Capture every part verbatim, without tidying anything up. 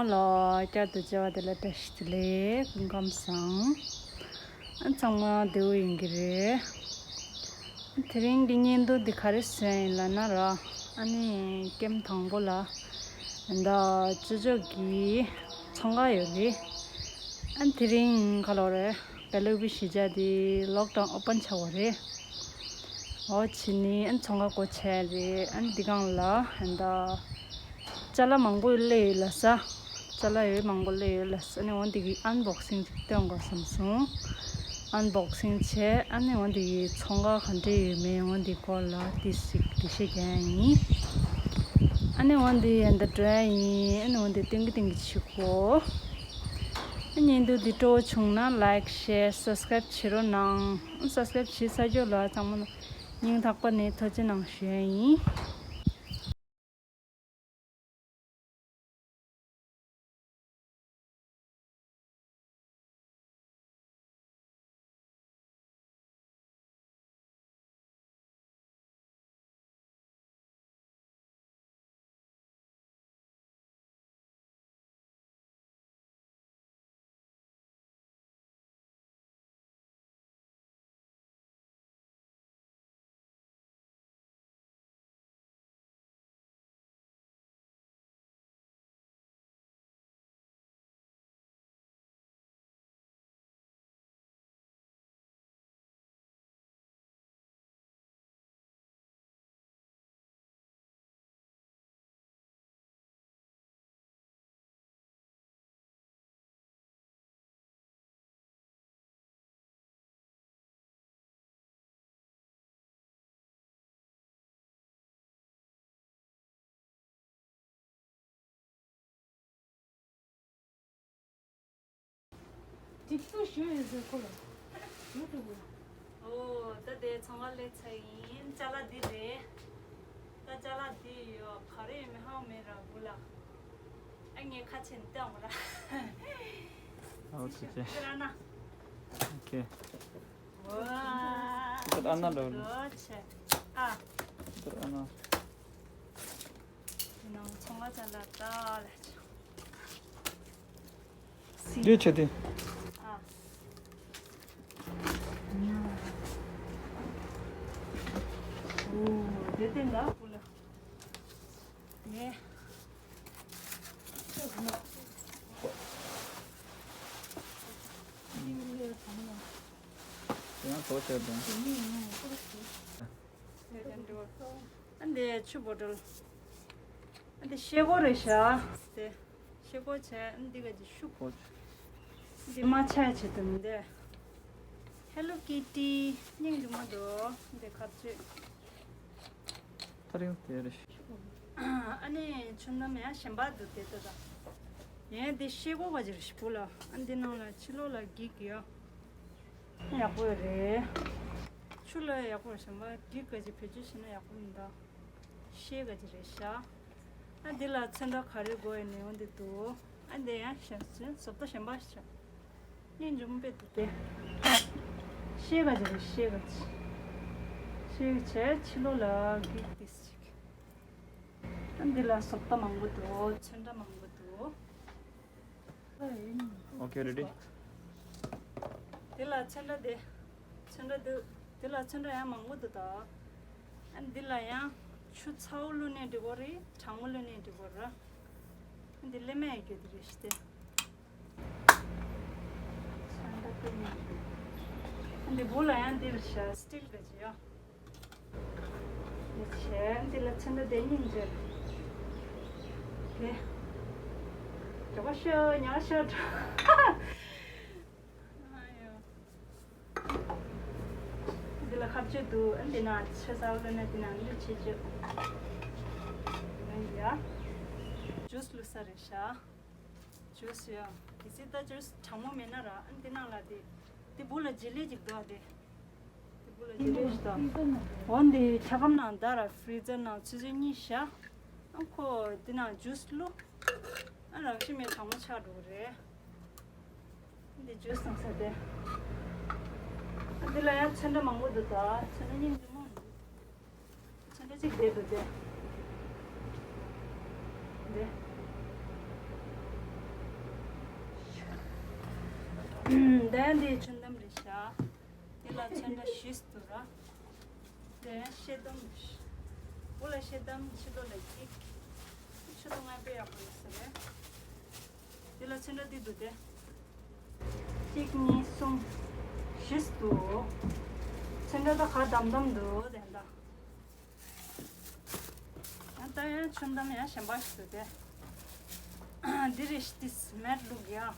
ལ་བསྐྱར་དུ་མཇལ་བ་དེ་ལ་བཀྲ་ཤིས་བདེ་ལེགས། སྐུ་ཁམས་བཟང་། ཨ་ཚང་མ་བདེ་པོ་ཡིན་གྱི་རེད། དེ་རིང་གི་བརྙན་ཐུང་འདི་ག་རེ་བཟོས་ཡིན་ལབ་ན་ར། ཨ་ནི་ཀེམ་དང་པོ་ལ་ད་ཅོ་ཅོ་གི་ཚོང་ཁང་ཡོད་རེད། ཨ་དེ་རིང་ག་ལོ་རེད། བེ་ལུ་བི་གཞིས་ཆགས་དེ་ལོག་ཌའོན་ཨོ་པན་ཆགས་པ་རེད། འོ་བྱས་ནས་ཨ་ཚོང་ཁང་སྒོ་ཕྱེ་རེད། ཨ་འདི་སྒང་ལ་ཨ་ད་ཅ་ལག་མང་པོ་སླེབས་ཡོད་ལབ་ས། ཅ་ལག་ཡོད་མང་པོ་སླེབས་ཡོད་ལབ་ས། ཨ་ནི་འོ་འདི་གི་ཨན་བོག་སིང་ཅིག་སྟོན་དགོས་བསམ་སོང་། ཨན་བོག་སིང་བྱས། ཨ་ནི་འོ་འདི་གི་ཚོང་ཁང་ག་འདྲས་ཡོད་མེད་འོ་འདི་སྐོར་ལ་ཏོག་ཙམ་འགྲེལ་བཤད་རྒྱག་ཡ་ཡིན། ཨ་ནི་འོ་འདི་ཡ་ད་འགྲོ་ཡ་ཡིན། ཨ་ནི་འོ་འདི་སྟོན་གི་སྟོན་གི་བྱེད་དགོས། ཨ་བརྙན་ཐུང་འདི་སྤྲོ་བོ་བྱུང་ན་ལའིཀ་ཤེར་སབ་སི་ཀ་རེབ་བྱེད་རོགས་གནང་། ཨ་སབ་སི་ཀ་རེབ་བྱེད་ཚར་རྒྱུ་ལ་ཚང་མ་ལ་སྙིང་ཐག་པ་ནས་ཐུགས་རྗེ་གནང་ཞུ་ཡ་ཡིན། འགྲིག་ཏུ་ཞུ་ཡོད་ཟེར་ཁོ་ལ། ཞུ་ཐུབ་བོ། ཨོ། ད་དེ་ཚང་མ་ལས་ཚ་ཡིན། ཅ་ལག་འདི་རེད། ད་ཅ་ལག་འདི་ཡོད་ག་རེ་ཡོད་མེད་ཧ་གོ་མེད་ར་བུ་ལ། ཨ་ངས་ཁ་ཆེ་ནས་སྟོན་འོང་ར། ཨོ་ཚེ་ཚེ། འདི་ར་ན། ཨོ་ཁེ། ཝ། འདི་ཨ་ན་འདྲ་བོ། ཨོ་ཆེ། ཨ། འདི་ཨ་ན། འདི་ནང་ཚོང་ཁང་ཅ་ལག་ད་ལ་ཆ། འདི་ཆེ་དེ། ཨ། ཨོ། དེ་དེ་འདྲ་བོ་ལ། ནས། ཡང་དོ་བྱས་དང་། ཨ་འདི་ཆུ་བོ་ཊལ། ཨ་འདི་ཤེལ་སྒོ་རེད་ཤག་དེ་ཤེལ་སྒོ་བྱས། ཨ་འདི་ག་ཅིག་ཤུག་འདི་མ་ཆགས་བྱེད་དུ་མི་འདུག་ཧེ་ལོ་ཀི་ཊི་སྙིང་རྗེ་མོ་འདུག་འདི་ཁ་གཅོད། ཐ་རིང་དེ་རེད། ཨ་ནི་ཆུ་ནམ་ཡང་གཞན་པ་འདུག་དེ་ལྟ་ད། ཡང་དེ་ཤེལ་སྒོ་བ་ཅིག་རེད་ཤི་བུ་ལ། ཨ་འདི་ནང་ལ་ཕྱི་ལོགས་ལ་འགྱིག་ཡོད། ཡག་པོ་རེད། ཆུ་ལ་ཡག་པོ་རེད། གཞན་པ་འགྱིག་ག་ཅིག་བེད་སྤྱོད་བྱས་ན་ཡག་པོ་མི་འདུག་ཤེལ་ག་ཅིག་རེད་ཤག་ཨ་འདི་ལ་ཚོན་ཁྲ་ག་རེ་དགོས་ཡོད་ནས་འོ་འདི་འདུག་ཨ་འདི་ཡང་གཞན་བཟོ་ལྟ་གཞན་པ་ཞིག་སྙིང་རྗེ་མོ་དཔེ་འདུག་སྟེ། ཤེལ་ག་ཅིག་རེད། ཤེལ་ག་ཅིག་ཤེལ་ག་བྱས་ཕྱི་ལོགས་ལ་འགྱིག་ཏིས་ཅིག་ཨ་འདི་ལ་བཟོ་ལྟ་མང་པོ་འདུག་ཚོན་ཁྲ་མང་པོ་འདུག་ཨོ་ཁེ། རེ་ཌི། འདི་ལ་ཚོན་ཁྲ་དེ། ཚོན་ཁྲ་འདི། འདི་ལ་ཚོན་ཁྲ་ཡང་མང་པོ་འདུག་ད། ཨ་འདི་ལ་ཡང་ཆུ་ཚ་པོ་བླུགས་ནའི་འགྲིག་གི་རེད། གྲང་མོ་བླུགས་ནའི་འགྲིག་གི་རེད། ཨ་འདི་ལེ་མོན་ཡོད་རྒྱུ་དེ་རེད་ཤི་སྟེ། ཚོན་ཁྲ་དེ་ནི། ཨ་འདི་སྦུག་ལ་ཡང་འདི་རེད་ཤག་སི་ཊིལ་ག་ཅིག་ཡོད། འདི་བྱས། འདི་ལ་ཚོན་ཁྲ་དེ་སྙིང་རྗེ། དེ། མགྱོགས་པོ་ཤོག་ཉག་ཤོག་ཨ་ཡོ། འདི་ལ་ཁ་གཅོད་འདུག་ཨ་འདི་ན་ཆུ་ཚ་པོ་བླུགས་ན་འདི་ན་བླུགས་བྱེད་ཆོག་ཨ་ཡ། ཇུས་བླུགས་ས་རེད་ཤག་ཇུས་ཡ། གལ་སྲིད་ད་ཇུས་གྲང་མོ་མེད་ན་ར། ཨ་འདི་ནང་ལ་དེ། དེ་སྦུག་ལ་ཇེ་ལི་ཅིག་འདུག་ཨ་དེ། དེ་སྦུག་ལ་ཇེ་ལི་ཞིག་འདུག་འོ་འདི་ཆ་སྒམ་ནང་ད་ར་ཕི་རི་ཛར་ནང་ཆུ་ཚོད་གཉིས་བཞག་ཨ་ཁོ་འདི་ནང་ཇུས་བླུགས། ཨ་རང་བཞིན་མེད་གྲང་མོ་ཆགས་འགྲོ་གི་རེད། འདི་ཇུས་བཏང་ས་དེ། ཨ་འདི་ལ་ཡང་ཚོན་ཁྲ་མང་པོ་འདུག་ད་ཚོན་ཁྲ་སྙིང་རྗེ་མོ་འདུག་ཚོན་ཁྲ་གཅིག་བསྡད་འདུག་སྟེ། འདི། དེ་ཡང་འདི་ཆུ་འདམ་རེད་ཤག་འདི་ལ་ཚོན་ཁྲ་བཞི་འདུག་ར། དེ་ཡང་ཤེལ་དམ། སྒོ་ལ་ཤེལ་དམ་ཕྱི་ལོགས་ལ་གཅིག་ཆུ་དུང་ང་དཔེ་ཡག་པོ་ཡོད་ས་རེད། འདི་ལ་ཚོན་ཁྲ་འདི་འདུག་སྟེ། གཅིག་གཉིས་གསུམ། བཞི་འདུག་ཚོན་ཁྲ་ད་ག་དམ་དམ་འདུག་དེ་འདྲ། ཡང་ད་ཡང་ཆུ་འདམ་ཡང་གཞན་པ་ཞིག་འདུག་སྟེ། འདི་རེད་ཤག་འདི་མེད་ལུག་ཡ།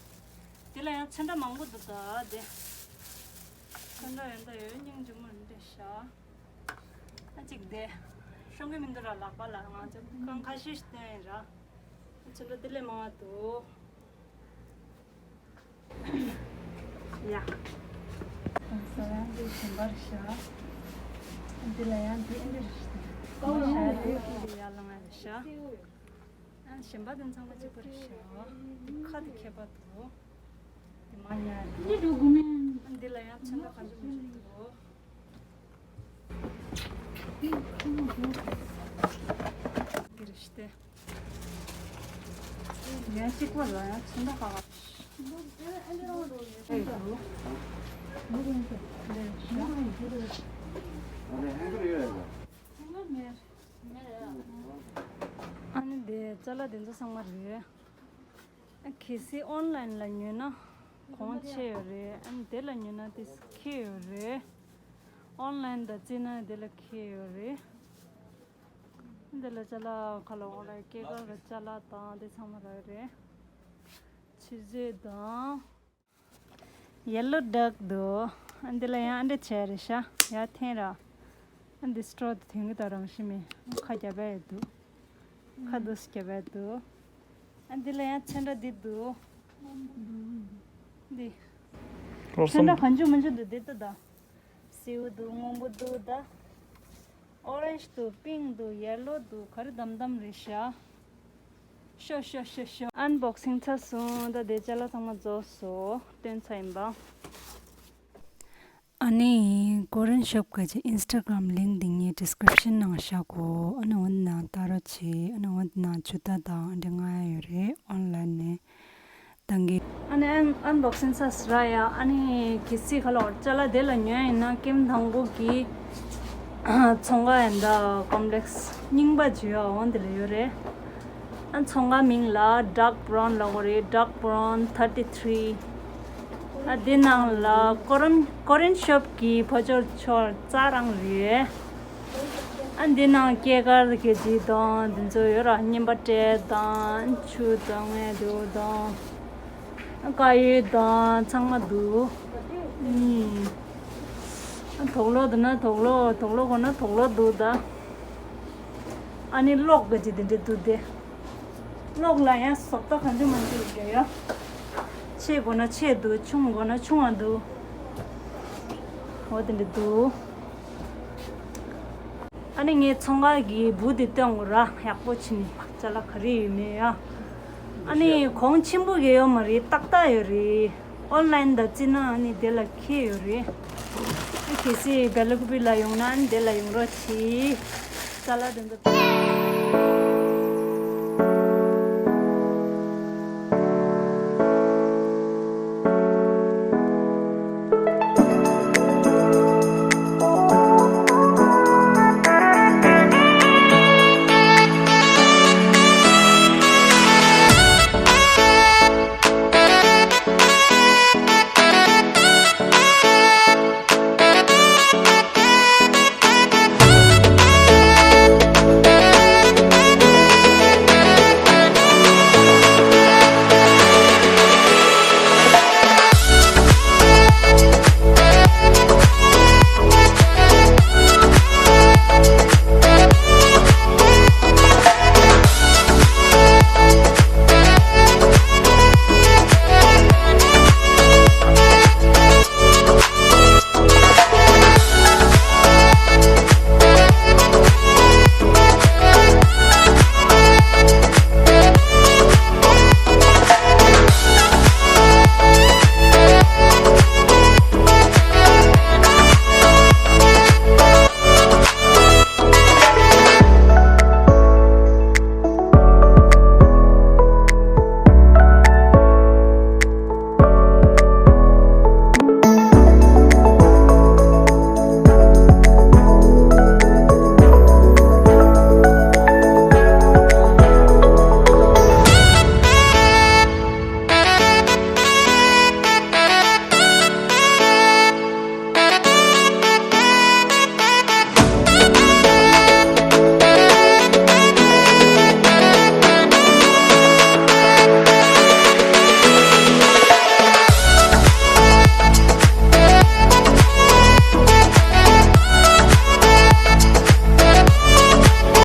འདི་ལ་ཡང་ཚོན་ཁྲ་མང་པོ་འདུག་ད་དེ། ཚོན་ཁྲ་ཡོད་ད་ཡོད་སྙིང་རྗེ་མོ་རེད་ཤག་ཨ་གཅིག་དེ། ཤོང་གི་མི་འདུག་ར་ལག་པ་ལ་ང་ཚོ་རྐང་ཁ་ཤས་ཤིག་བསྟན་ཡིན་ར། ཚོན་ཁྲ་དེ་ལས་མང་བ་འདུག་ཡ། ས་ཡང་དེ་གཞན་པར་ཤག་འདི་ལ་ཡང་འདི་ཨེ་འདི་རེད་ཤག་ཀའོ་ཤ་རེད་འདི་ཡར་ལ་ང་རེད་ཤག་ཨ་གཞན་པ་དེ་ཚང་མ་གཅིག་པ་རེད་ཤག་འདི་ཁ་དེ་ཁྱད་པར་འདུག་འདི་མ་ཉལ་རེད། འདི་འགྲོ་དགོས་མིན། ཨ་འདི་ལ་ཡང་ཚོན་ཁྲ་གང་འདྲ་མི་འདྲ་འདུག་འདི་རེད་ཤག་སྟེ། ཡང་གཅིག་པ་ལ་ཡང་ཚོན་ཁྲ་ག་ག་ཨེ་འདུག་ཨ་ནི་དེ་ཅ་ལག་དེ་ཚོ་ཚང་མ་རེད། ཨ་གལ་སྲིད་ཨོན་ལན་ལ་ཉོས་ན་གོང་ཆེ་ཡོད་རེད། ཨ་ནི་དེ་ལ་ཉོས་ན་དེ་ཁེ་ཡོད་རེད། ཨོན་ལན་དང་བརྩིས་ན་དེ་ལ་ཁེ་ཡོད་རེད། དེ་ལ་ཅ་ལག་ཁ་ལ་འོག་ལ་སྐྱེས་སྐར་གྱི་ཅ་ལག་དང་དེ་ཚང་མ་རག་རེད། ཆུ་མཛོད་དང་། ཡེ་ལོ་ཌག་འདུག་ཨ་འདི་ལ་ཡང་ཨ་འདྲ་བྱས་རེད་ཤག་ཡར་འཐེན་ར། ཨ་འདི་སི་ཊོག་དེ་ཐོན་གི་ད་རང་བཞིན་མེད། ཁ་རྒྱབ་པ་ཡི་འདུག་ཁ་འདུག་སེ་རྒྱབ་པ་ཡི་འདུག་ཨ་འདི་ལ་ཡང་ཚོན་ཁྲ་འདི་འདུག་འདི་ཚོན་ཁྲ་གང་བྱུང་མང་བྱུང་འདུག་འདི་ལྟ་ད། སེའུ་འདུག་སྔོན་པོ་འདུག་ད། ཨོ་རེན་ཇི་འདུག་པིང་ཀི་འདུག་ཡེ་ལོ་འདུག་ག་རེ་དམ་དམ་རེད་ཤག་ཤོ་ཤོ་ཤོ་ཤོ། ཨན་བོག་སིང་ཚར་སོང་། ད་དེ་ཅ་ལག་ཚང་མ་རྫོགས་སོང་། སྟོན་ཚར་ཡིན་པ། ཨ་ནི་ཀོ་རེན་ཤོབ་གི་ཨིན་སི་ཊ་གྷ་རམ་ལིང་འདི་ངའི་ཌི་སི་ཀི་རིབ་ཤན་ནང་བཞག་གོ་ཨ་ནི་འོ་འདི་ནང་ལྟ་རོགས་བྱེད། ཨ་ནི་འོ་འདི་ནང་ཇུ་ཏ་དང་ཨ་འདྲ་ལྔ་ཡོད་རེད། ཨོན་ལན་ནས་བཏང་གི་ཨ་ནི་ཨན་ཨན་བོག་སིང་ཚར་སོང་ར་ཡ། ཨ་ནི་གལ་སྲིད་ཁ་ལོ་ཅ་ལག་དེ་ལ་ཉོས་ཡིན་ན་ཀེམ་དང་པོ་གི་ཚོང་ཁང་ཡིན་ད་ཀོམ་པི་ལེགས་རྙིང་པ་ཇུ་ཡ་འོ་འདི་ལ་ཡོད་རེད། ཨ་ཚོང་ཁང་མིང་ལ་ཌག་བྷ་རའུན་ལབ་དགོས་རེད། ཌག་བྷ་རའུན་ཐར་ཊི་ཐི་རི། ཨ་དེ་ནང་ལ་ཀོ་རེན་ཀོ་རེན་ཤོབ་ཀྱི་ཕོ་ཅོར་ཆོར་རྩྭ་རང་རེད། ཨ་འདི་ནང་སྐྱེས་སྐར་གྱི་ཅིག་དང་འདི་ཚོ་ཡོད་ར། རྔན་པ་སྤྲད་དང་ཆུ་དང་ངས་དེའུ་དང་དཀར་ཡོལ་དང་ཚང་མ་འདུག་ཨུམ། ཨ་དོག་ལོག་འདུག་ན་དོག་ལོག་དོག་ལོག་དགོས་ན་དོག་ལོག་འདུག་ད། ཨ་ནི་གློག་གི་ཅིག་དེ་འདྲ་འདུག་སྟེ། གློག་ལ་ཡང་བཟོ་ལྟ་གང་འདྲ་མང་འདྲ་ཡོད་ཡ། ཆེ་དགོས་ན་ཆེ་འདུག་ཆུང་དགོས་ན་ཆུང་བ་འདུག་འོ་དེ་འདྲ་འདུག་ཨ་ནི་ངའི་ཚོང་ཁང་གི་བུ་དེ་སྟོན་དགོས་ར། ཡག་པོ་བྱས་ནས་ཅ་ལག་ག་རེ་ཡོད་མེད་ཡ། ཨ་ནི་གོང་ཆེན་པོ་གི་ཡོད་མ་རེད། ཏག་ཏག་ཡོད་རེད། ཨོན་ལན་དང་བརྩིས་ན་ཨ་ནི་དེ་ལ་ཁེ་ཡོད་རེད། ཨ་གལ་སྲིད་སྦེ་ལ་ཀུ་པི་ལ་ཡོང་ན་ཨ་ནི་དེ་ལ་ཡོང་རོགས་གྱིས། ཅ་ལག་དེ་ཚོ།